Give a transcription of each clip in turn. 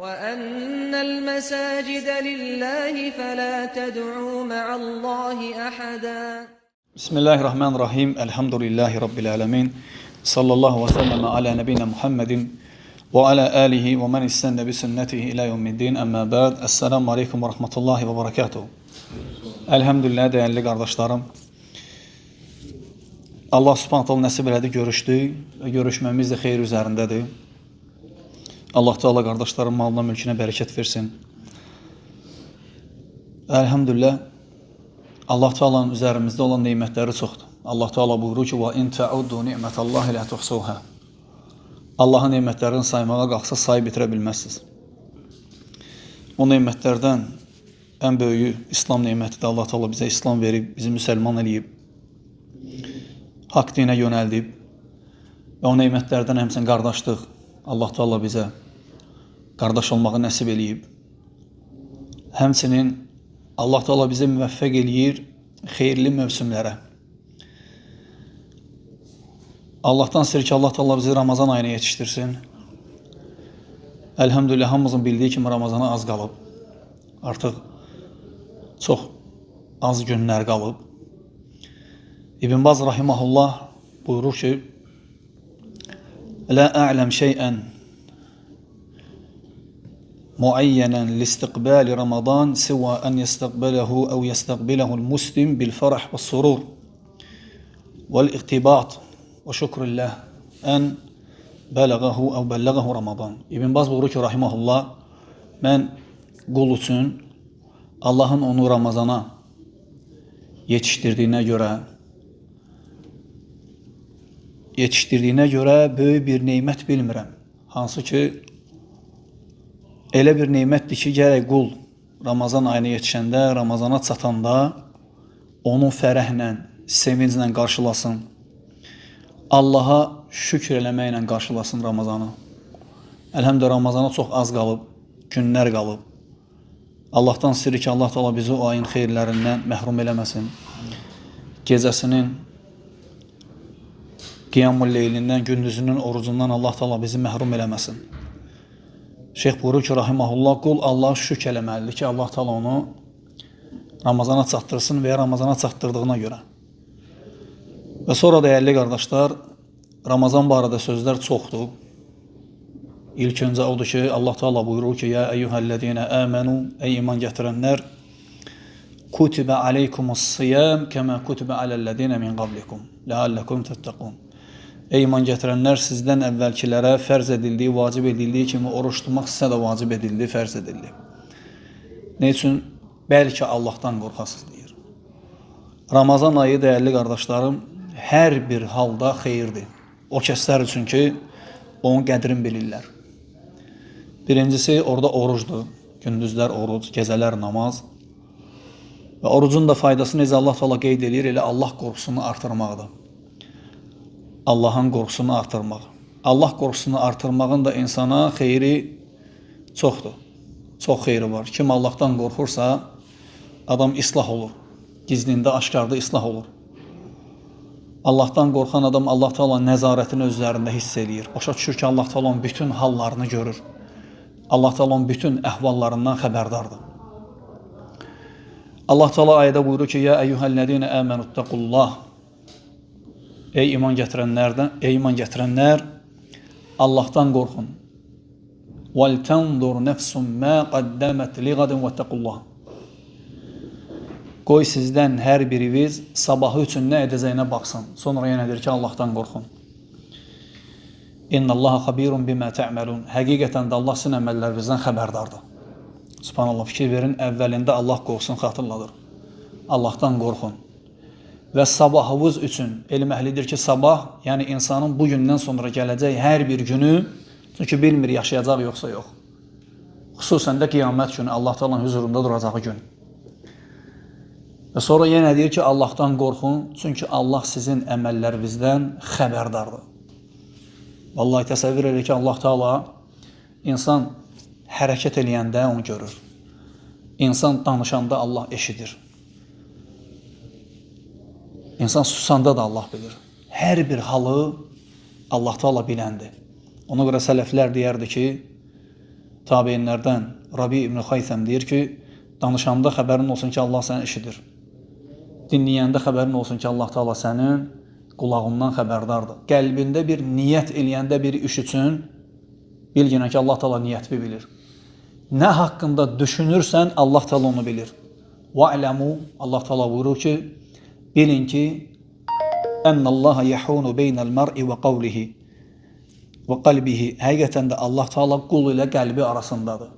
وأن المساجد لله فلا تدعوا مع الله أحدا. Bismillahirrahmanirrahim. Elhamdülillahi Rabbil alemin. Sallallahu ve sellem ala nebine Muhammedin ve ala alihi ve men istenne bi sünnetihi ila yevmiddin. Əmmə bəd. Esselamu aleykum ve rahmetullahi ve berekatuhu. Elhamdülillah değerli qardaşlarım. Allah subhanahu taala nəsib elədi, görüşdük və görüşməmiz də xeyir üzərindədir. Allah Teala qardaşlarım malına, mülkünə bərəkət versin. Elhamdülillah Allah Teala'nın üzerimizde olan nimətləri çoxdur. Allah Teala buyurur ki: "Və in ta'uddu ni'metallahi la tuhsuha." Allahın nemətlərini saymağa qalxsa sayıb bitirə bilməzsiniz. O nemətlərdən ən böyüyü İslam nemətidir. Allah Teala bizə İslam verib, bizi müsəlman eləyib, haqq dinə yönəldib və o nemətlərdən həmçinin qardaşlıq. Allah Teala bizə qardaş olmağı nəsib eləyib. Həmçinin Allah Teala bizi müvəffəq eləyir xeyirli mövsümlərə. Allahdan istəyir ki, Allah Teala bizi Ramazan ayına yetişdirsin. Elhamdülillah hamımızın bildiyi kimi Ramazana az qalıb. Artıq çox az günlər qalıb. İbn Baz rahimehullah buyurur ki: "La a'lem şey'en معينا لاستقبال رمضان سوى أن يستقبله أو يستقبله المسلم بالفرح والسرور والاغتباط وشكر الله أن بلغه أو بلغه رمضان." İbn Baz buyurur ki, rahimehullah, mən qul üçün Allahın onu Ramazana yetişdirdiyinə görə böyük bir nemət bilmirəm. Hansı ki elə bir nemətdir ki, gərək qul Ramazan ayına yetişəndə, Ramazana çatanda onu fərəhlə, sevinclə qarşılasın. Allaha şükür eləməklə qarşılasın Ramazanı. Elhamdülillah Ramazana çox az qalıb, günlər qalıb. Allahdan istəyirik ki, Allah Teala bizi o ayın xeyirlərindən məhrum eləməsin. Gecəsinin qiyamul leylindən, gündüzünün orucundan Allah Teala bizi məhrum eləməsin. Şeyx buyurur ki, rahimehullah, qul Allaha şükür eləməlidir ki, Allah Teala onu Ramazana çatdırsın və ya Ramazana çatdırdığına görə. Və sonra dəyərli qardaşlar, Ramazan barədə sözlər çoxdur. İlk öncə odur ki, Allah Teala buyurur ki: "Ya eyyuhellezine amenu", ey iman gətirənlər, "Kutibə aleykumus-siyam kema kutibə alellezine min qablikum leallekum tettaqun." Ey iman gətirənlər, sizdən əvvəlkilərə fərz edildiyi, vacib edildiyi kimi oruç tutmaq sizə də vacib edildi, fərz edildi. Ne üçün? Bəlkə Allahdan qorxasınız deyir. Ramazan ayı dəyərli qardaşlarım, hər bir halda xeyirdir. O kəslər üçün ki, onun qədrini bilirlər. Birincisi orada orucdur. Gündüzlər oruc, gecələr namaz. Və orucun da faydası necə Allah Teala qeyd eləyir, elə Allah qorxusunu artırmaqdır. Allahın qorxusunu artırmaq. Allah qorxusunu artırmağın da insana xeyri çoxdur. Çox xeyri var. Kim Allahdan qorxursa, adam islah olur. Gizlində, aşkarda islah olur. Allahdan qorxan adam Allah Teala nəzarətini öz üzərində hiss eləyir. Başa düşür ki, Allah Teala onun bütün hallarını görür. Allah Teala onun bütün əhvallarından xəbərdardır. Allah Teala ayədə buyurur ki: "Ya eyyuhellezine amenuttaqullah." Ey iman gətirənlərdən, ey iman gətirənlər, Allahdan qorxun. "Vel tanzur nefsun ma qaddamat ligadin vettaqullah." Qoy sizdən hər biriniz sabahı üçün nə edəcəyinə baxsın. Sonra yenə deyir ki, Allahdan qorxun. İnnallaha xabirun bima ta'malun. Həqiqətən də Allah sizin əməllərinizdən xəbərdardır. Subhanallah, fikir verin, əvvəlində Allah qorxusunu xatırladır. Allahdan qorxun. Və sabahınız üçün elm əhlidir ki, sabah, yəni insanın bu gündən sonra gələcək hər bir günü, çünki bilmir yaşayacaq yoxsa yox. Xüsusən də qiyamət günü Allah Taala'nın huzurunda duracağı gün. Və sonra yenə deyir ki, Allahdan qorxun, çünki Allah sizin əməllərinizdən xəbərdardır. Vallahi təsəvvür elə ki, Allah Taala insan hərəkət eləyəndə onu görür. İnsan danışanda Allah eşidir. İnsan susanda da Allah bilir. Hər bir halı Allah Taala biləndir. Ona görə sələflər deyərdi ki, Tabeinlərdən Rabi ibn Xaythəm deyir ki, danışanda xəbərin olsun ki, Allah səni eşidir. Dinləyəndə xəbərin olsun ki, Allah Taala sənin qulağından xəbərdardır. Qəlbində bir niyyət eləyəndə bir iş üçün bilginə ki, Allah Taala niyyətini bilir. Nə haqqında düşünürsən, Allah Taala onu bilir. Va'ləmu, Allah Taala buyurur ki, bilin ki, ennallaha yahunu beynəl mer'i və qavlihi və qalbihi. Həqiqətən də Allah Taala qul ilə qəlbi arasındadır.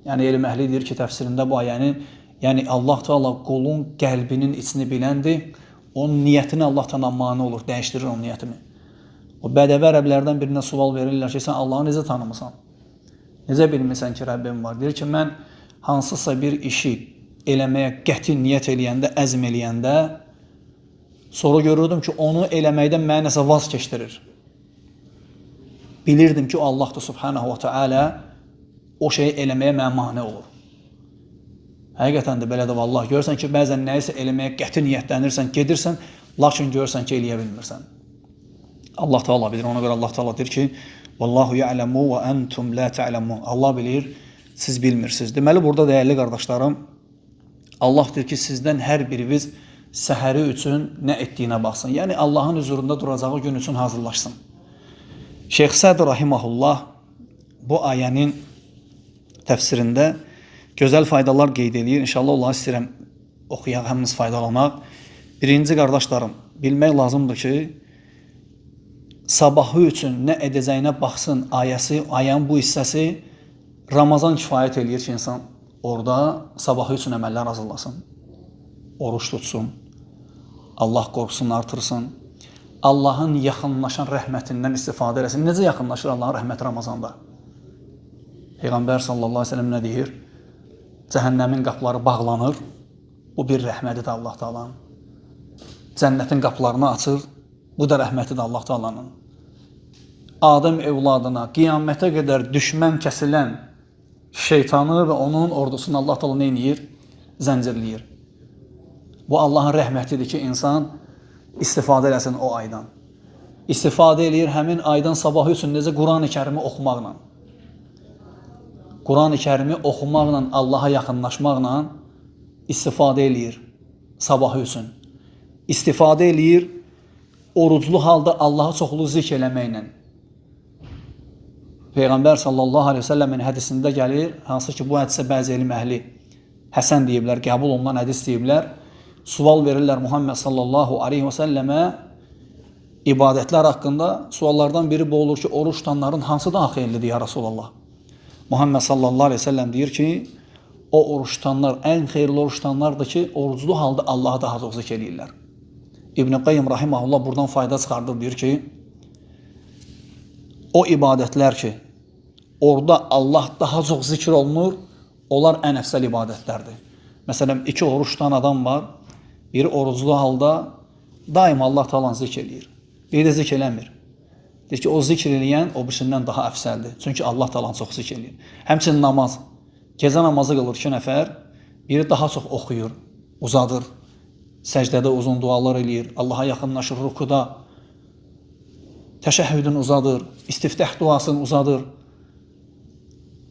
Yəni elm əhli deyir ki, təfsirində bu ayənin, yəni Allah Taala qulun qəlbinin içini biləndir. Onun niyyətini Allah Taala mane olur, dəyişdirir onun niyyətini. O bədəvi ərəblərdən birinə sual verirlər ki, sən Allahı necə tanımısan? Necə bilmirsən ki, Rəbbim var? Deyir ki, mən hansısa bir işi eləməyə qəti niyyət eləyəndə, əzm eləyəndə, sonra görürdüm ki, onu eləməkdən mənə nəsə vaz keçdirir. Bilirdim ki, o Allahdır Subhanahu və Teala o şeyi eləməyə mənə mane olur. Həqiqətən də belə də vallah. Görürsən ki, bəzən nəyisə eləməyə qəti niyyətlənirsən, gedirsən, lakin görürsən ki, eləyə bilmirsən. Allah Teala bilir. Ona görə Allah Teala deyir ki, Vallahu ya'lemu və entum la ta'lemun. Allah bilir, siz bilmirsiniz. Deməli burada dəyərli qardaşlarım, Allah deyir ki, sizdən hər biriniz səhəri üçün nə etdiyinə baxsın. Yəni Allahın huzurunda duracağı gün üçün hazırlaşsın. Şeyx Səd rahimehullah bu ayənin təfsirində gözəl faydalar qeyd eləyir. İnşallah onları istəyirəm oxuyaq, hamımız faydalanaq. Birinci qardaşlarım, bilmək lazımdır ki, sabahı üçün nə edəcəyinə baxsın ayəsi, ayənin bu hissəsi Ramazan kifayət eləyir ki, insan orada sabahı üçün əməllər hazırlasın. Oruç tutsun, Allah qorxusunu artırsın, Allahın yaxınlaşan rəhmətindən istifadə eləsin. Necə yaxınlaşır Allahın rəhməti Ramazanda? Peyğəmbər sallallahu əleyhi və səlləm nə deyir? Cəhənnəmin qapıları bağlanır. Bu bir rəhmətidir Allah Taala'nın. Cənnətin qapılarını açır. Bu da rəhmətidir Allah Taala'nın. Adəm övladına qiyamətə qədər düşmən kəsilən şeytanı və onun ordusunu Allah Taala nə edir? Zəncirləyir. Bu Allahın rəhmətidir ki, insan istifadə eləsin o aydan. İstifadə eləyir həmin aydan sabahı üçün necə Quran-ı Kərimi oxumaqla. Quran-ı Kərimi oxumaqla, Allaha yaxınlaşmaqla istifadə eləyir sabahı üçün. İstifadə eləyir oruclu halda Allahı çoxlu zikr eləməklə. Peyğəmbər sallallahu əleyhi və səlləmin hədisində gəlir, hansı ki bu hədisə bəzi elm əhli həsən deyiblər, qəbul olunan hədis deyiblər. Sual verirlər Muhammed sallallahu əleyhi və səlləmə ibadətlər haqqında. Suallardan biri bu olur ki, oruç tutanların hansı daha xeyirlidir ya Rasulallah? Muhammed sallallahu əleyhi və səlləm deyir ki, o oruç tutanlar ən xeyirli oruç tutanlardır ki, oruclu halda Allahı daha çox zikr eləyirlər. İbn Qayyim rahimehullah buradan fayda çıxardır, deyir ki, o ibadətlər ki, orada Allah daha çox zikr olunur, onlar ən əfsəl ibadətlərdir. Məsələn, iki oruç tutan adam var, biri oruclu halda daim Allah Taala'nı zikr eləyir. Biri də zikr eləmir. Deyir ki, o zikr eləyən o birisindən daha əfsəldir. Çünki Allah Taala'nı çox zikr eləyir. Həmçinin namaz. Gecə namazı qılır iki nəfər, biri daha çox oxuyur, uzadır, səcdədə uzun dualar eləyir, Allaha yaxınlaşır rukuda, təşəhhüdünü uzadır, istiftəh duasını uzadır.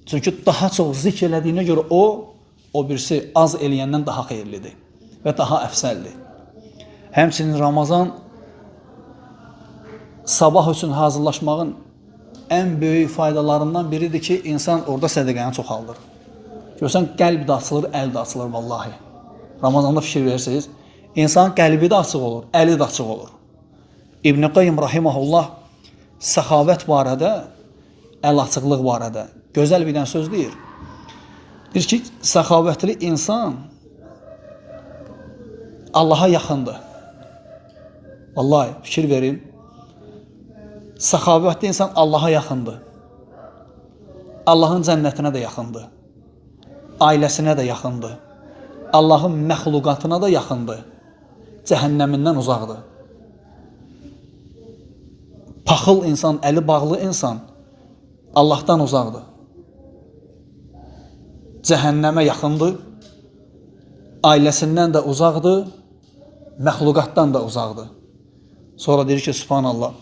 Çünki daha çox zikr elədiyinə görə o birisi az eləyəndən daha xeyirlidir və daha əfsəldir. Həmçinin Ramazan sabah üçün hazırlaşmağın ən böyük faydalarından biridir ki, insan orada sədəqəni çoxaldır. Görsən, qəlb də açılır, əl də açılır vallahi. Ramazanda fikir verirsiniz, insan qəlbi də açıq olur, əli də açıq olur. İbn Qayyim rahimehullah səxavət barədə, əl açıqlıq barədə gözəl bir dənə söz deyir. Deyir ki, səxavətli insan Allaha yaxındır. Vallahi fikir verin. Səxavətli insan Allaha yaxındır. Allahın cənnətinə də yaxındır. Ailəsinə də yaxındır. Allahın məxluqatına da yaxındır. Cəhənnəmindən uzaqdır. Paxıl insan, əli bağlı insan Allahdan uzaqdır. Cəhənnəmə yaxındır. Ailəsindən də uzaqdır, məxluqatdan da uzaqdır. Sonra deyir ki, Subhanallah,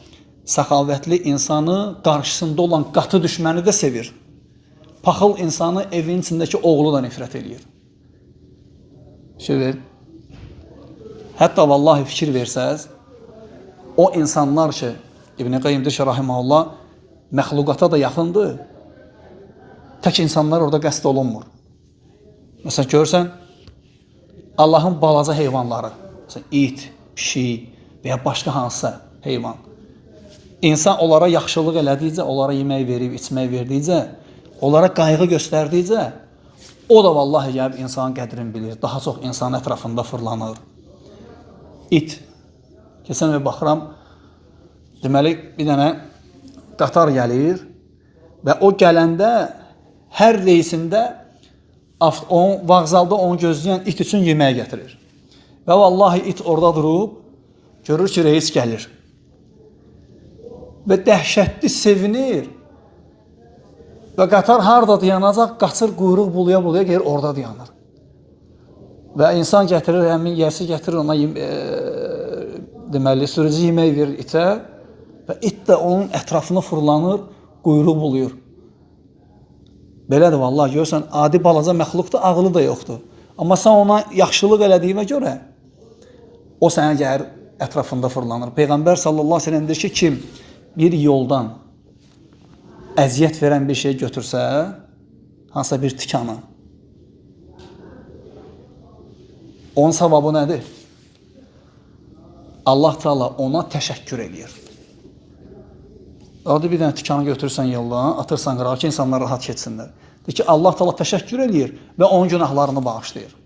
səxavətli insanı qarşısında olan qatı düşməni də sevir. Paxıl insanı evin içindəki oğlu da nifrət eləyir. Fikir ver. Hətta vallahi fikir versəz, o insanlar ki, İbn-i Qayyim deyir ki, rahiməhullah, məxluqata da yaxındır. Tək insanlar orada qəsd olunmur. Məsələn, görürsən, Allahın balaca heyvanları, məsələn, it, pişik və ya başqa hansısa heyvan. İnsan onlara yaxşılıq elədikcə, onlara yemək verib, içmək verdikcə, onlara qayğı göstərdikcə, o da vallahi gəlib insanın qədrini bilir. Daha çox insanın ətrafında fırlanır. İt. Keçən il baxıram, deməli, bir dənə qatar gəlir və o gələndə hər reysində vağzalda onu gözləyən it üçün yemək gətirir. Və vallahi it orada durub, görür ki, reis gəlir. Və dəhşətli sevinir. Və qatar harada dayanacaq, qaçır, quyruq buluya-buluya gelir, orada dayanır. Və insan gətirir, həmin yiyəsi gətirir ona, deməli, sürücü yemək verir itə və it də onun ətrafına fırlanır, quyruq buluyur. Belədir vallahi, görürsən, adi balaca məxluqdur, ağlı da yoxdur. Amma sən ona yaxşılıq elədiyinə görə o sənə gəlir, ətrafında fırlanır. Peyğəmbər sallallahu əleyhi və səlləm deyir ki, kim bir yoldan əziyyət verən bir şey götürsə, hansısa bir tikanı, onun savabı nədir? Allah Teala ona təşəkkür eləyir. Adi bir dənə tikanı götürürsən yoldan, atırsan qırağa ki, insanlar rahat keçsinlər. Deyir ki, Allah Teala təşəkkür eləyir və onun günahlarını bağışlayır.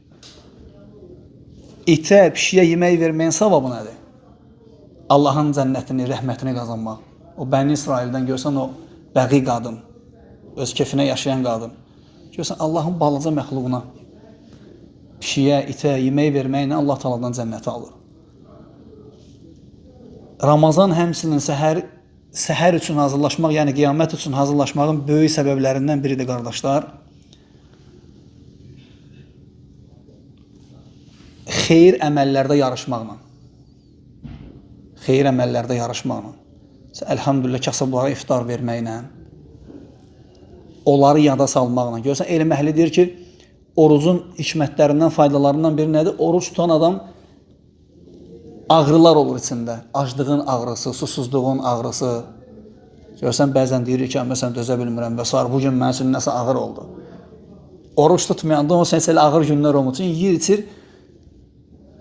İtə, pişiyə yemək verməyin savabı nədir? Allahın cənnətini, rəhmətini qazanmaq. O Bəni İsraildən görsən o bəği qadın, öz kefinə yaşayan qadın. Görsən Allahın balaca məxluquna, pişiyə, itə yemək verməklə Allah Teala'dan cənnəti alır. Ramazan həmçinin səhər üçün hazırlaşmaq, yəni qiyamət üçün hazırlaşmağın böyük səbəblərindən biridir qardaşlar. Xeyir əməllərdə yarışmaqla. Xeyir əməllərdə yarışmaqla. Əlhamdülillah kasıblara iftar verməklə, onları yada salmaqla. Görürsən, elm əhli deyir ki, orucun hikmətlərindən, faydalarından biri nədir? Oruc tutan adam ağrılar olur içində. Aclığın ağrısı, susuzluğun ağrısı. Görürsən, bəzən deyirik ki, məsələn, dözə bilmirəm və s. Bugün mənim üçün nəsə ağır oldu. Oruc tutmayanda o sən elə ağır günlər olmur. Çünki yiyir, içir,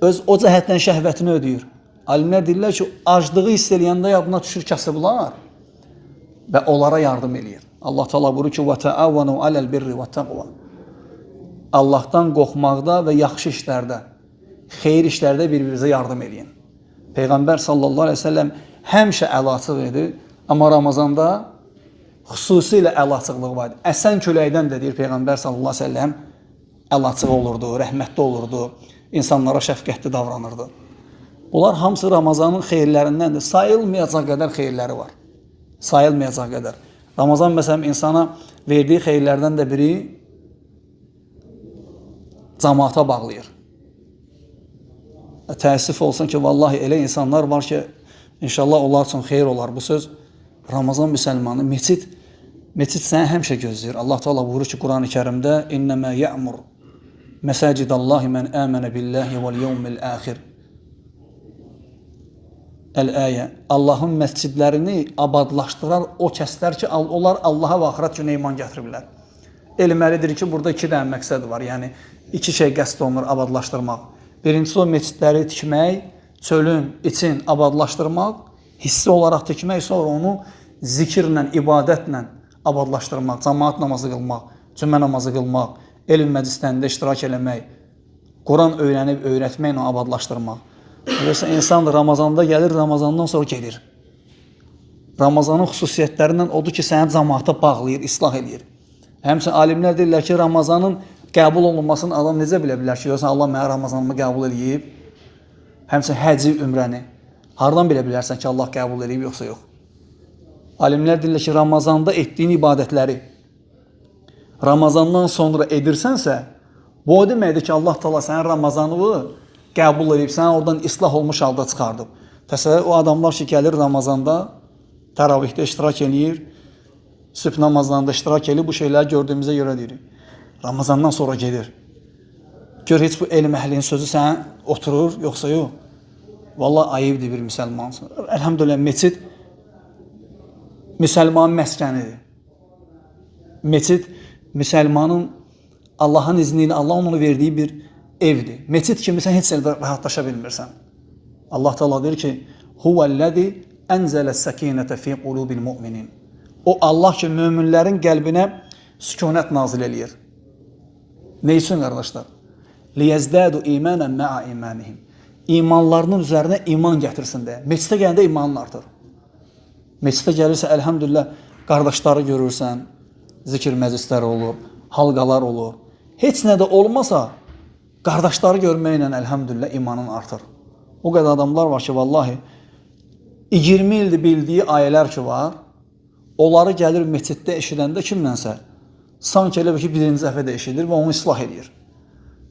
öz o cəhətdən şəhvətini ödəyir. Alimlər deyirlər ki, aclığı hiss eləyəndə yadına düşür kasıblar və onlara yardım eləyir. Allah Teala buyurur ki, وَتَعَوَّنُوا عَلَى الْبِرِّ وَالتَّقْوَى. Allahdan qorxmaqda və yaxşı işlərdə, xeyir işlərdə bir-birinizə yardım eləyin. Peyğəmbər sallallahu əleyhi və səlləm həmişə əl açıq idi, amma Ramazanda xüsusilə əl açıqlığı var idi. Əsən küləkdən də deyir Peyğəmbər sallallahu əleyhi və səlləm əl açıq olurdu, rəhmətli olurdu, insanlara şəfqətli davranırdı. Bunlar hamısı Ramazanın xeyirlərindəndir. Sayılmayacaq qədər xeyirləri var. Sayılmayacaq qədər. Ramazan məsələn insana verdiyi xeyirlərdən də biri camaata bağlayır. Təəssüf olsun ki, vallahi elə insanlar var ki, inşallah onlar üçün xeyir olar bu söz. Ramazan müsəlmanı, meçid səni həmişə gözləyir. Allah Teala buyurur ki, Quran-ı Kərimdə İnnəmə yə'mur məsacidallahi mən əmənə billahi vəl yevmil əxir. Əl-əyə. Allahın məscidlərini abadlaşdırar o kəslər ki, onlar Allaha və axirət günə iman gətiriblər. Elməlidir ki, burada iki dənə məqsəd var. Yəni, iki şey qəsd olunur abadlaşdırmaq. Birincisi o məscidləri tikmək, çölün için abadlaşdırmaq, hissi olaraq tikmək, sonra onu zikirlə, ibadətlə abadlaşdırmaq, camaat namazı qılmaq, cümə namazı qılmaq, elm məclislərində iştirak eləmək, Quran öyrənib öyrətməklə abadlaşdırmaq. Görürsən, insan Ramazanda gəlir, Ramazandan sonra gedir. Ramazanın xüsusiyyətlərindən odur ki, səni camaata bağlayır, islah eləyir. Həmçinin alimlər deyirlər ki, Ramazanın qəbul olunmasını adam necə bilə bilər ki, görürsən, Allah mənə Ramazanımı qəbul eləyib. Həmçinin həci, ümrəni. Hardan bilə bilərsən ki, Allah qəbul eləyib, yoxsa yox? Alimlər deyirlər ki, Ramazanda etdiyin ibadətləri Ramazandan sonra edirsənsə, bu o deməkdir ki, Allah Teala sənin Ramazanını qəbul edib, səni oradan islah olmuş halda çıxardıb. Təsəvvür, o adamlar ki, gəlir Ramazanda, təravihdə iştirak eləyir, Sübh namazlarında iştirak eləyir, bu şeyləri gördüyümüzə görə deyirik. Ramazandan sonra gedir. Gör, heç bu elm əhlinin sözü sənə oturur, yoxsa yox. Vallahi ayıbdır bir müsəlman üçün. Elhamdülillah, meçid müsəlmanın məskənidir. Meçid müsəlmanın Allahın izni ilə Allah onu verdiyi bir evdir. Meçid kimi sən heç yerdə rahatlaşa bilmirsən. Allah Teala deyir ki: "Huvəl-ləzi ənzələs-səkinətə fi qulubil mu'minin." O Allah ki, möminlərin qəlbinə sükunət nazil eləyir. Nə üçün qardaşlar? Liyezdadu imanan ma'a imanihim. İmanlarının üzərinə iman gətirsin deyə. Meçidə gələndə imanın artır. Meçidə gəlirsə, əlhəmdülillah, qardaşları görürsən, zikir məclisləri olur, halqalar olur. Heç nə də olmasa, qardaşları görməklə əlhəmdülillah imanın artır. O qədər adamlar var ki, vallahi 20 ildir bildiyi ayələr ki var, onları gəlir meçiddə eşidəndə kimlənsə, sanki elə bil ki, birinci dəfə də eşidir və onu islah edir.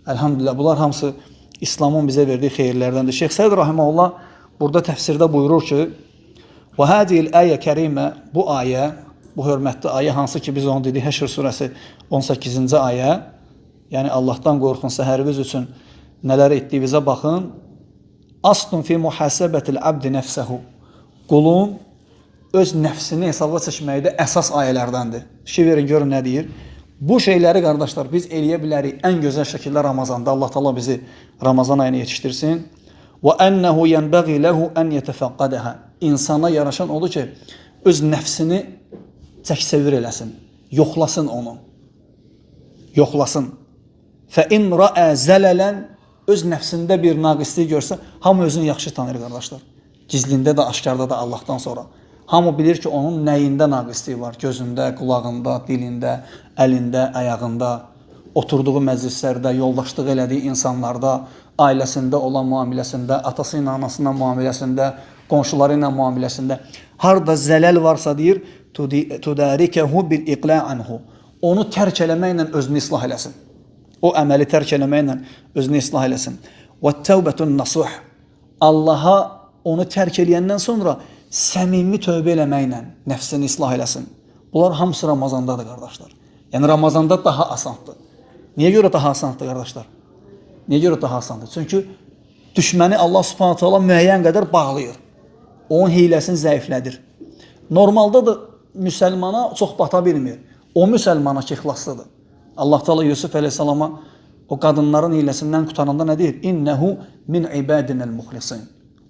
Əlhamdülillah, bunlar hamısı İslamın bizə verdiyi xeyirlərdəndir. Şeyx Səid rahimehullah burada təfsirdə buyurur ki, və hadihi'l ayə kərimə, bu ayə, bu hörmətli ayə, hansı ki biz onu dedik, Həşr surəsi 18-ci ayə, yəni Allahdan qorxun, səhəriniz üçün nələr etdiyinizə baxın. Aslun fi muhasabətil abdi nəfsəhu. Qulun öz nəfsini hesaba çəkməkdə əsas ayələrdəndir. Fikir verin, görün nə deyir. Bu şeyləri qardaşlar biz eləyə bilərik ən gözəl şəkildə Ramazanda. Allah Taala bizi Ramazan ayına yetişdirsin. Və ennehu yenbəği lehu en yetefəqqadaha. İnsana yaraşan odur ki, öz nəfsini çək-çevir eləsin, yoxlasın onu. Yoxlasın. Fə in ra'a zələlən, öz nəfsində bir naqislik görsə, hamı özünü yaxşı tanıyır qardaşlar. Gizlində də, aşkarda da Allahdan sonra. Hamı bilir ki, onun nəyində naqislik var? Gözündə, qulağında, dilində, əlində, ayağında, oturduğu məclislərdə, yoldaşlıq elədiyi insanlarda, ailəsində olan müamiləsində, atası ilə, anasıyla müamiləsində, qonşuları ilə müamiləsində. Harda zələl varsa deyir, tudarikehu bil iqla anhu. Onu tərk eləməklə özünü islah eləsin. O əməli tərk eləməklə özünü islah eləsin. Və təvbətun nasuh. Allaha onu tərk eləyəndən sonra səmimi tövbə eləməklə nəfsini islah eləsin. Bunlar hamısı Ramazandadır qardaşlar. Yəni Ramazanda daha asandır. Niyə görə daha asandır qardaşlar? Niyə görə daha asandır? Çünki düşməni Allah Subhanahu taala müəyyən qədər bağlayır. Onun hiləsini zəiflədir. Normalda da müsəlmana çox bata bilmir. O müsəlmana ki ixlaslıdır. Allah Teala Yusuf əleyhissalama o qadınların hiləsindən qutaranda nə deyir? İnnehu min ibadinel muhlisin.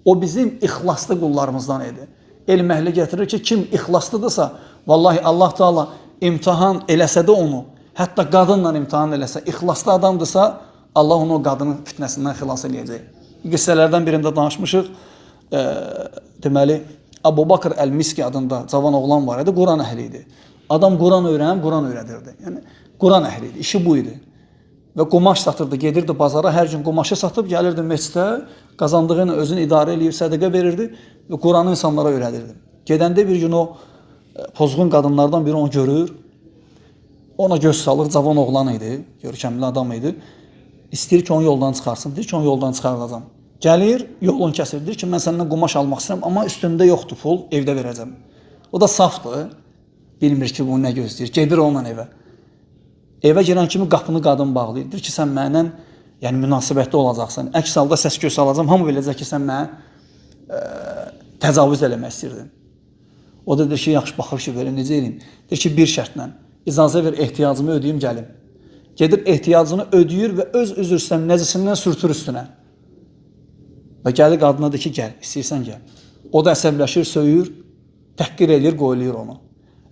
O bizim ixlaslı qullarımızdan idi. Elm əhli gətirir ki, kim ixlaslıdırsa, vallahi Allah Teala imtahan eləsə də onu, hətta qadınla imtahan eləsə, ixlaslı adamdırsa, Allah onu o qadının fitnəsindən xilas eləyəcək. Qissələrdən birində danışmışıq. Deməli, Abu Bakr Əl-Miski adında cavan oğlan var idi, Quran əhli idi. Adam Quran öyrənib, Quran öyrədirdi. Yəni Quran əhli idi, işi bu idi. Və qumaş satırdı, gedirdi bazara, hər gün qumaşı satıb gəlirdi məscidə, qazandığı ilə özünü idarə eləyib sədaqə verirdi və Quranı insanlara öyrədirdi. Gedəndə bir gün o pozğun qadınlardan biri onu görür, ona göz salır, cavan oğlan idi, görkəmli adam idi. İstəyir ki, onu yoldan çıxarsın, deyir ki, onu yoldan çıxardacam. Gəlir, yolunu kəsir, deyir ki, mən səndən qumaş almaq istəyirəm, amma üstündə yoxdur pul, evdə verəcəm. O da safdır, bilmir ki, bu nə gözləyir, gedir onunla evə. Evə girən kimi qapını qadın bağlayır. Deyir ki, sən mənlə yəni münasibətdə olacaqsan. Əks halda səs-küy salacam. Hamı biləcək ki, sən mənə təcavüz eləmək istəyirdin. O da deyir ki, yaxşı baxır ki, belə necə eləyim? Deyir ki, bir şərtlə. İcazə ver, ehtiyacımı ödəyim, gəlim. Gedir ehtiyacını ödəyir və öz üzr istəyəm nəcisindən sürtür üstünə. Və gəlir qadına deyir ki, gəl, istəyirsən gəl. O da əsəbləşir, söyür, təhqir eləyir, qoyulur onu.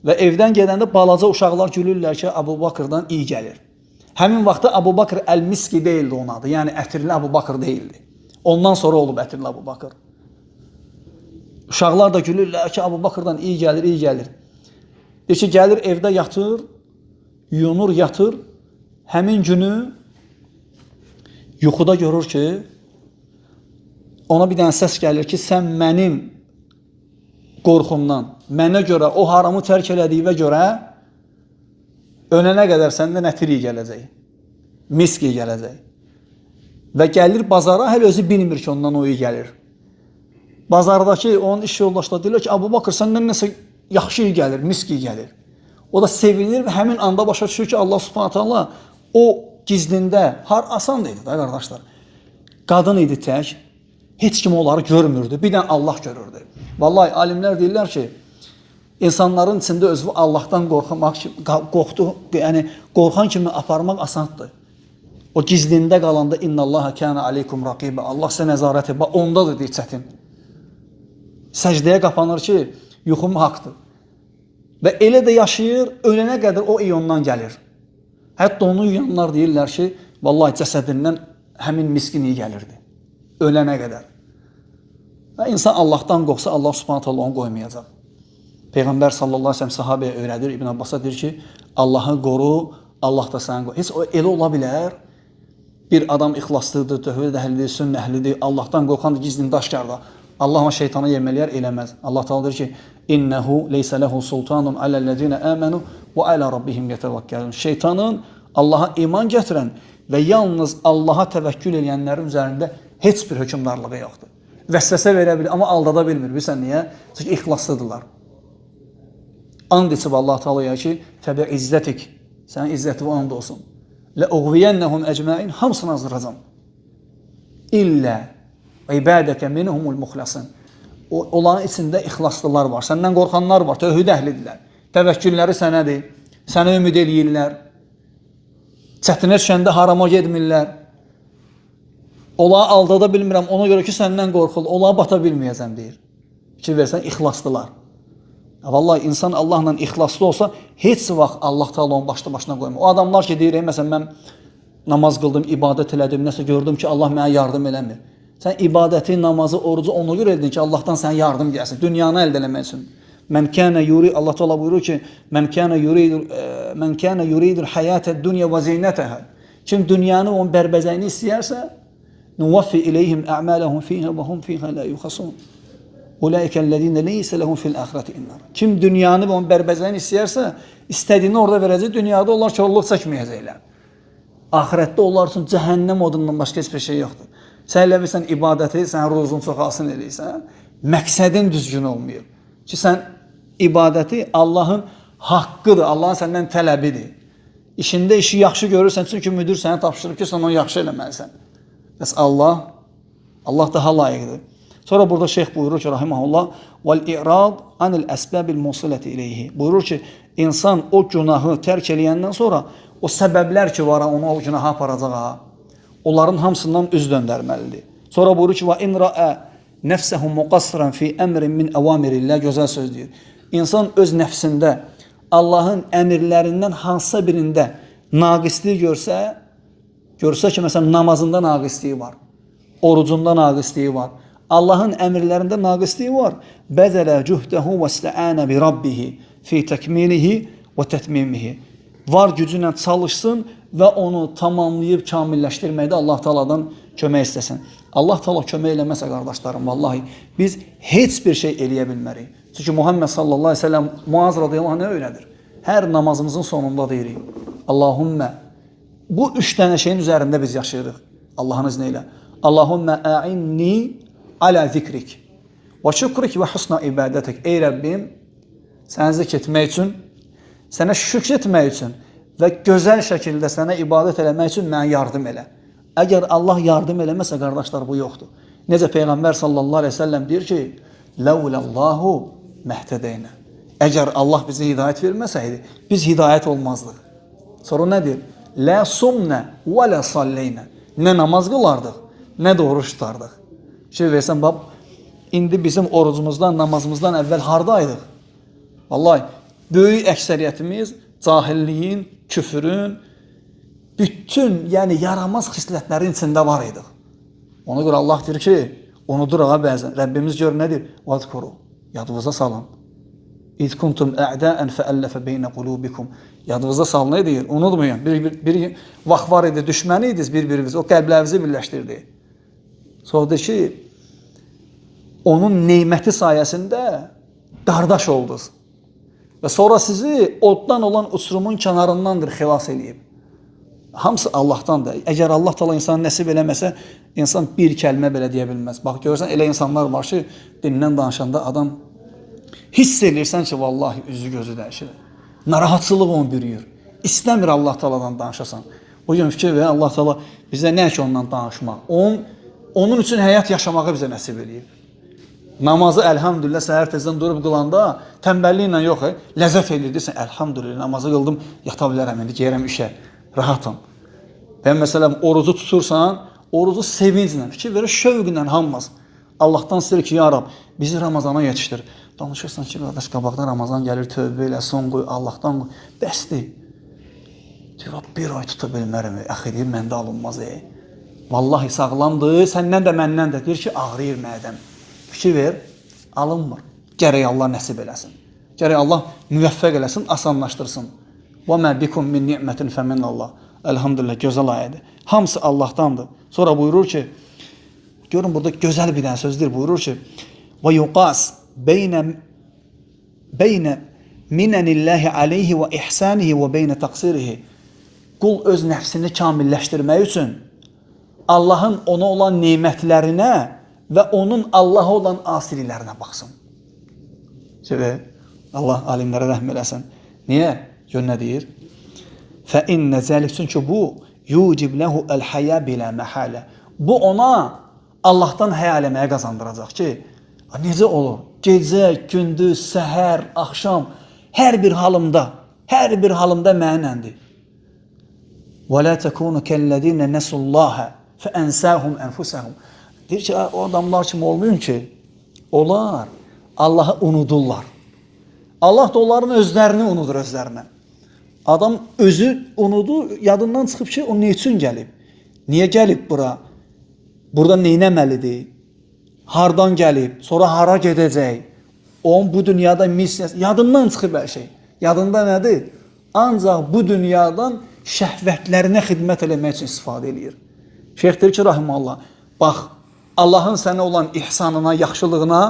Və evdən gedəndə balaca uşaqlar gülürlər ki, Abu Bakırdan iyi gəlir. Həmin vaxtda Abu Bakır Əl-Miski deyildi onun adı. Yəni ətirli Abu Bakır deyildi. Ondan sonra olub ətirli Abu Bakır. Uşaqlar da gülürlər ki, Abu Bakırdan iyi gəlir, iyi gəlir. Deyir ki, gəlir evdə yatır, yuyunur, yatır. Həmin günü yuxuda görür ki, ona bir dənə səs gəlir ki, sən mənim qorxumdan, mənə görə, o haramı tərk elədiyimə görə ölənə qədər səndən ətir iyi gələcək, misk iyi gələcək. Və gəlir bazara, hələ özü bilmir ki, ondan o iyi gəlir. Bazardakı onun iş yoldaşları deyirlər ki, Abu Bakır səndən nəsə yaxşı iyi gəlir, misk iyi gəlir. O da sevinir və həmin anda başa düşür ki, Allah Subhanahu taala o gizlində har asan idi da qardaşlar. Qadın idi tək. Heç kim onları görmürdü. Bir dənə Allah görürdü. Vallahi alimlər deyirlər ki, insanların içində özünü Allahdan qorxmaq, qorxdu, yəni qorxan kimi aparmaq asandır. O gizlində qalanda innallaha kana aleykum raqibə. Allah sizə nəzarət edir. Bax ondadır deyir çətin. Səcdəyə qapanır ki, yuxum haqdır. Və elə də yaşayır, ölənə qədər o iyondan gəlir. Hətta onu yuyanlar deyirlər ki, vallahi cəsədindən həmin miskin iyi gəlirdi. Ölənə qədər. Və insan Allahdan qorxsa, Allah Subhanahu taala onu qoymayacaq. Peyğəmbər sallallahu əleyhi və səlləm sahabəyə öyrədir, İbn Abbasa deyir ki, Allahı qoru, Allah da səni qorur. Heç o elə ola bilər. Bir adam ixlaslıdır, tövhid əhlidir, sünnə əhlidir, Allahdan qorxandır, gizlində aşkarda. Allah ona şeytanı yemeləyər, eləməz. Allah Taala deyir ki, İnnehu leysə lehu sultanun aləl-lezine amenu və alə rabbihim yetevekkelun. Şeytanın Allaha iman gətirən və yalnız Allaha təvəkkül edənlərin üzərində heç bir hökmdarlığı yoxdur. Vəsvəsə verə bilir, amma aldada bilmir. Bilirsən niyə? Çünki ixlaslıdırlar. And içib Allah Taalaya ki, fəbi izzətik, sənin izzətin and olsun. Lə uğviyennəhum ecmain, hamısını azdıracam. İllə ibadəkə minhumul muxlasin. Onların içində ixlaslılar var, səndən qorxanlar var, tövhid əhlidirlər. Təvəkkülləri sənədir, sənə ümid eləyirlər. Çətinə düşəndə harama getmirlər. Onları aldada bilmirəm, ona görə ki, səndən qorxul, onlara bata bilməyəcəm deyir. Fikir versən, ixlaslılar. Vallahi insan Allahla ixlaslı olsa, heç vaxt Allah Taala onu başlı başına qoymur. O adamlar ki, deyir, məsələn, mən namaz qıldım, ibadət elədim, nəsə gördüm ki, Allah mənə yardım eləmir. Sən ibadəti, namazı, orucu ona görə edin ki, Allahdan sənə yardım gəlsin, dünyanı əldə eləmək üçün. Mən kana yuri, Allah Taala buyurur ki, mən kana yuridul hayatad dunya və zinataha. Kim dünyanı, onun bərbəzəyini istəyərsə, nuvaffi ileyhim a'malahum fiha və hum fiha la yuxasun. Ulaikəl-lezine leysə lehum fil axireti innar. Kim dünyanı və onun bərbəzəyini istəyərsə, istədiyini orada verəcək, dünyada onlar korluq çəkməyəcəklər. Axirətdə onlar üçün cəhənnəm odundan başqa heç bir şey yoxdur. Sən elə bilirsən ibadəti, sən ruzun çoxalsın eləyirsən, məqsədin düzgün olmayıb. Ki sən ibadəti Allahın haqqıdır, Allahın səndən tələbidir. İşində işi yaxşı görürsən, çünki müdür sənə tapşırıb ki, sən onu yaxşı eləməlisən. Bəs Allah daha layiqdir. Sonra burada şeyx buyurur ki, rahimehullah, "Vel-i'rad anil əsbabil musilati ileyhi." Buyurur ki, insan o günahı tərk eləyəndən sonra o səbəblər ki var, onu o günaha aparacaq, ha, onların hamısından üz döndərməlidir. Sonra buyurur ki, "Və in ra'a nefsehu muqassiran fi emrin min evamirillah." Gözəl söz deyir. İnsan öz nəfsində Allahın əmirlərindən hansısa birində naqislik görsə, ki, məsələn, namazında naqisliyi var, orucunda naqisliyi var, Allahın əmirlərində naqisliyi var. Bəzələ cuhdehu və istəənə bi rabbihi fi təkmilihi və tətmimihi. Var gücü ilə çalışsın və onu tamamlayıb kamilləşdirməkdə Allah Taala'dan kömək istəsin. Allah Taala kömək eləməsə qardaşlarım, vallahi biz heç bir şey eləyə bilmərik. Çünki Muhammed sallallahu əleyhi və səlləm Muaz radiyallahu anh nə öyrədir? Hər namazımızın sonunda deyirik. Allahümmə, bu üç dənə şeyin üzərində biz yaşayırıq. Allahın izni ilə. Allahümmə a'inni alə zikrik və şükrik və husna ibadətik. Ey Rəbbim, səni zikr etmək üçün, sənə şükr etmək üçün və gözəl şəkildə sənə ibadət eləmək üçün mənə yardım elə. Əgər Allah yardım eləməsə, qardaşlar, bu yoxdur. Necə Peyğəmbər sallallahu əleyhi və səlləm deyir ki, Ləuləllâhu məhtədəynə. Əgər Allah bizə hidayət verməsəydi, biz hidayət olmazdıq. Sonra nə deyir? Lə sumnə və lə salleynə. Nə namaz qılardıq, nə də oruç tutardıq. Şey versən, bax, indi bizim orucumuzdan, namazımızdan əvvəl hardaydıq? Vallahi, böyük əksəriyyətimiz cahilliyin, küfürün, bütün, yəni yaramaz xislətlərin içində var idik. Ona görə Allah deyir ki, unudur ağa bəzən. Rəbbimiz gör nə deyir? Vazkuru, yadınıza salın. İz kuntum a'da'en fe'ellefe beyne kulubikum. Yadınıza salın nə deyir? Unutmayın. Bir vaxt var idi, düşməni idiniz bir-biriniz. O qəlblərinizi birləşdirdi. Sonra deyir ki, onun neməti sayəsində qardaş oldunuz. Və sonra sizi oddan olan uçurumun kənarındandır xilas eləyib. Hamısı Allahdandır. Əgər Allah Taala insanı nəsib eləməsə, insan bir kəlmə belə deyə bilməz. Bax görürsən elə insanlar var ki, dindən danışanda adam hiss eləyirsən ki, vallahi üzü gözü dəyişir. Narahatçılıq onu bürüyür. İstəmir Allah Taala'dan danışasan. Bu gün fikir ver, Allah Taala bizə nə ki ondan danışmaq. Onun üçün həyat yaşamağı bizə nəsib eləyib. Namazı əlhamdülillah səhər tezdən durub qılanda tənbəlliklə yox, ləzzət eləyir. Deyirsən, əlhamdülillah namazı qıldım, yata bilərəm indi, geyirəm işə, rahatam. Və məsələn, orucu tutursan, orucu sevinclə, fikir verir, şövqlə hamımız. Allahdan istəyir ki, ya Rab, bizi Ramazana yetişdir. Danışırsan ki, qardaş, qabaqda Ramazan gəlir, tövbə elə, son qoy, Allahdan qoy. Bəsdir. Deyir, bir ay tuta bilmərəm, əxi, deyir, məndə alınmaz. Vallahi sağlamdır, səndən də məndən də. Deyir ki, ağrıyır mədəm. Fikir ver, alınmır. Gərək Allah nəsib eləsin. Gərək Allah müvəffəq eləsin, asanlaşdırsın. Və mə bikum min ni'mətin fəminallah. Elhamdülillah, gözəl ayədir. Hamısı Allahdandır. Sonra buyurur ki, görün burada gözəl bir dənə sözdür. Buyurur ki, və yuqas beynə minənillahi aleyhi və ihsanihi və beynə təqsirihi. Qul öz nəfsini kamilləşdirmək üçün Allahın ona olan nemətlərinə və onun Allaha olan asiliklərinə baxsın. Şimdi Allah alimlərə rəhm eləsin. Niyə? Gör nə deyir? Fə innə zəlik, çünki bu yucib lehu el-haya bilə məhalə. Bu ona Allahdan həya eləməyə qazandıracaq ki, necə olur? Gecə, gündüz, səhər, axşam, hər bir halımda mənəndir. Və la təkunu kəllezine nesullaha fəənsahum enfusahum. Deyir ki, o adamlar kimi olmayın ki, onlar Allahı unudurlar. Allah da onların özlərini unudur özlərinə. Adam özü unudu, yadından çıxıb ki, o nə üçün gəlib? Niyə gəlib bura? Burada nə etməlidir? Hardan gəlib? Sonra hara gedəcək? Onun bu dünyada missiyası, yadından çıxıb hər şey. Yadında nədir? Ancaq bu dünyadan şəhvətlərinə xidmət eləmək üçün istifadə eləyir. Şeyx deyir ki, rahiməllah, bax, Allahın sənə olan ihsanına, yaxşılığına,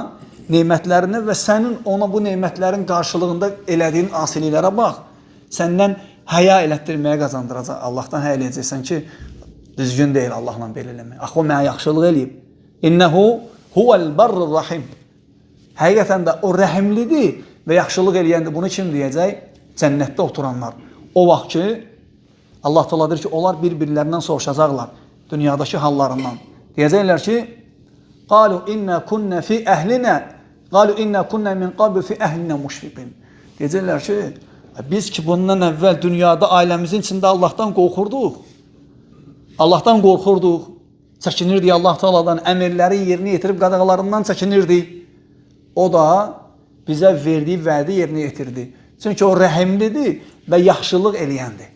nemətlərinə və sənin ona bu nemətlərin qarşılığında elədiyin asiliklərə bax. Səndən həya elətdirməyə qazandıracaq. Allahdan həya eləyəcəksən ki, düzgün deyil Allahla belə eləmək. Axı o mənə yaxşılıq eləyib. İnnehu huvel barrur rahim. Həqiqətən də o rəhimlidir və yaxşılıq eləyəndir. Bunu kim deyəcək? Cənnətdə oturanlar. O vaxt ki, Allah Teala deyir ki, onlar bir-birlərindən soruşacaqlar dünyadakı hallarından. Deyəcəklər ki, qalu inna kunna fi əhlina, qalu inna kunna min qabl fi əhlina müşfiqin. Deyəcəklər ki, biz ki bundan əvvəl dünyada ailəmizin içində Allahdan qorxurduq. Allahdan qorxurduq. Çəkinirdik Allah Taala'dan, əmirləri yerinə yetirib qadağalarından çəkinirdik. O da bizə verdiyi vədi yerinə yetirdi. Çünki o rəhimlidir və yaxşılıq eləyəndir.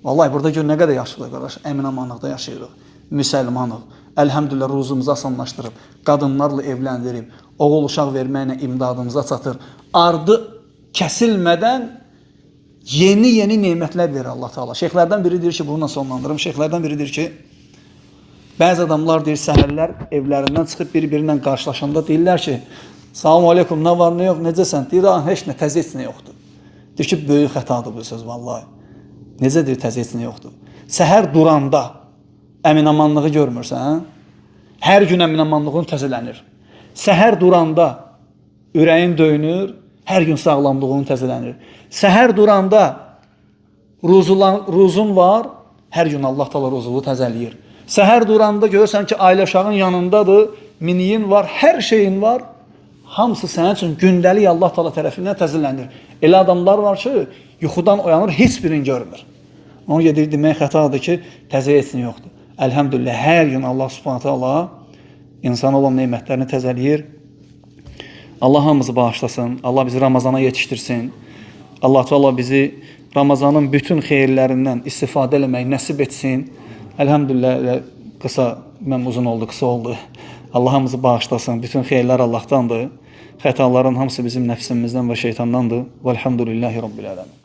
Vallahi burada gör nə qədər yaxşılıq qardaş, əmin-amanlıqda yaşayırıq. Müsəlmanıq. Əlhəmdülillah ruzumuzu asanlaşdırıb, qadınlarla evləndirib, oğul uşaq verməklə imdadımıza çatır. Ardı kəsilmədən yeni-yeni nemətlər verir Allah Teala. Şeyxlərdən biri deyir ki, bununla sonlandırım. Şeyxlərdən biri deyir ki, bəzi adamlar deyir, səhərlər evlərindən çıxıb bir-birinlə qarşılaşanda deyirlər ki, salam aleykum, nə var, nə yox, necəsən? Deyir, heç nə, təzə heç nə yoxdur. Deyir ki, böyük xətadır bu söz vallahi. Necə deyir, təzə heç nə yoxdur? Səhər duranda əminamanlığı görmürsən, hər gün əminamanlığın təzələnir. Səhər duranda ürəyin döyünür, hər gün sağlamlığın təzələnir. Səhər duranda ruzun var, hər gün Allah Teala ruzunu təzələyir. Səhər duranda görürsən ki, ailə uşağın yanındadır, miniyin var, hər şeyin var. Hamısı sənin üçün gündəlik Allah Teala tərəfindən təzələnir. Elə adamlar var ki, yuxudan oyanır, heç birini görmür. Ona görə demək xətadır ki, təzə heç nə yoxdur. Əlhəmdülillah, hər gün Allah Subhanahu taala insana olan nemətlərini təzələyir. Allah hamımızı bağışlasın. Allah bizi Ramazana yetişdirsin. Allah Teala bizi Ramazanın bütün xeyirlərindən istifadə eləmək nəsib etsin. Əlhəmdülillah, elə qısa, mən uzun oldu, qısa oldu. Allah hamımızı bağışlasın. Bütün xeyirlər Allahdandır. Xətaların hamısı bizim nəfsimizdən və şeytandandır. Vəlhamdülillahi Rabbil ələmin.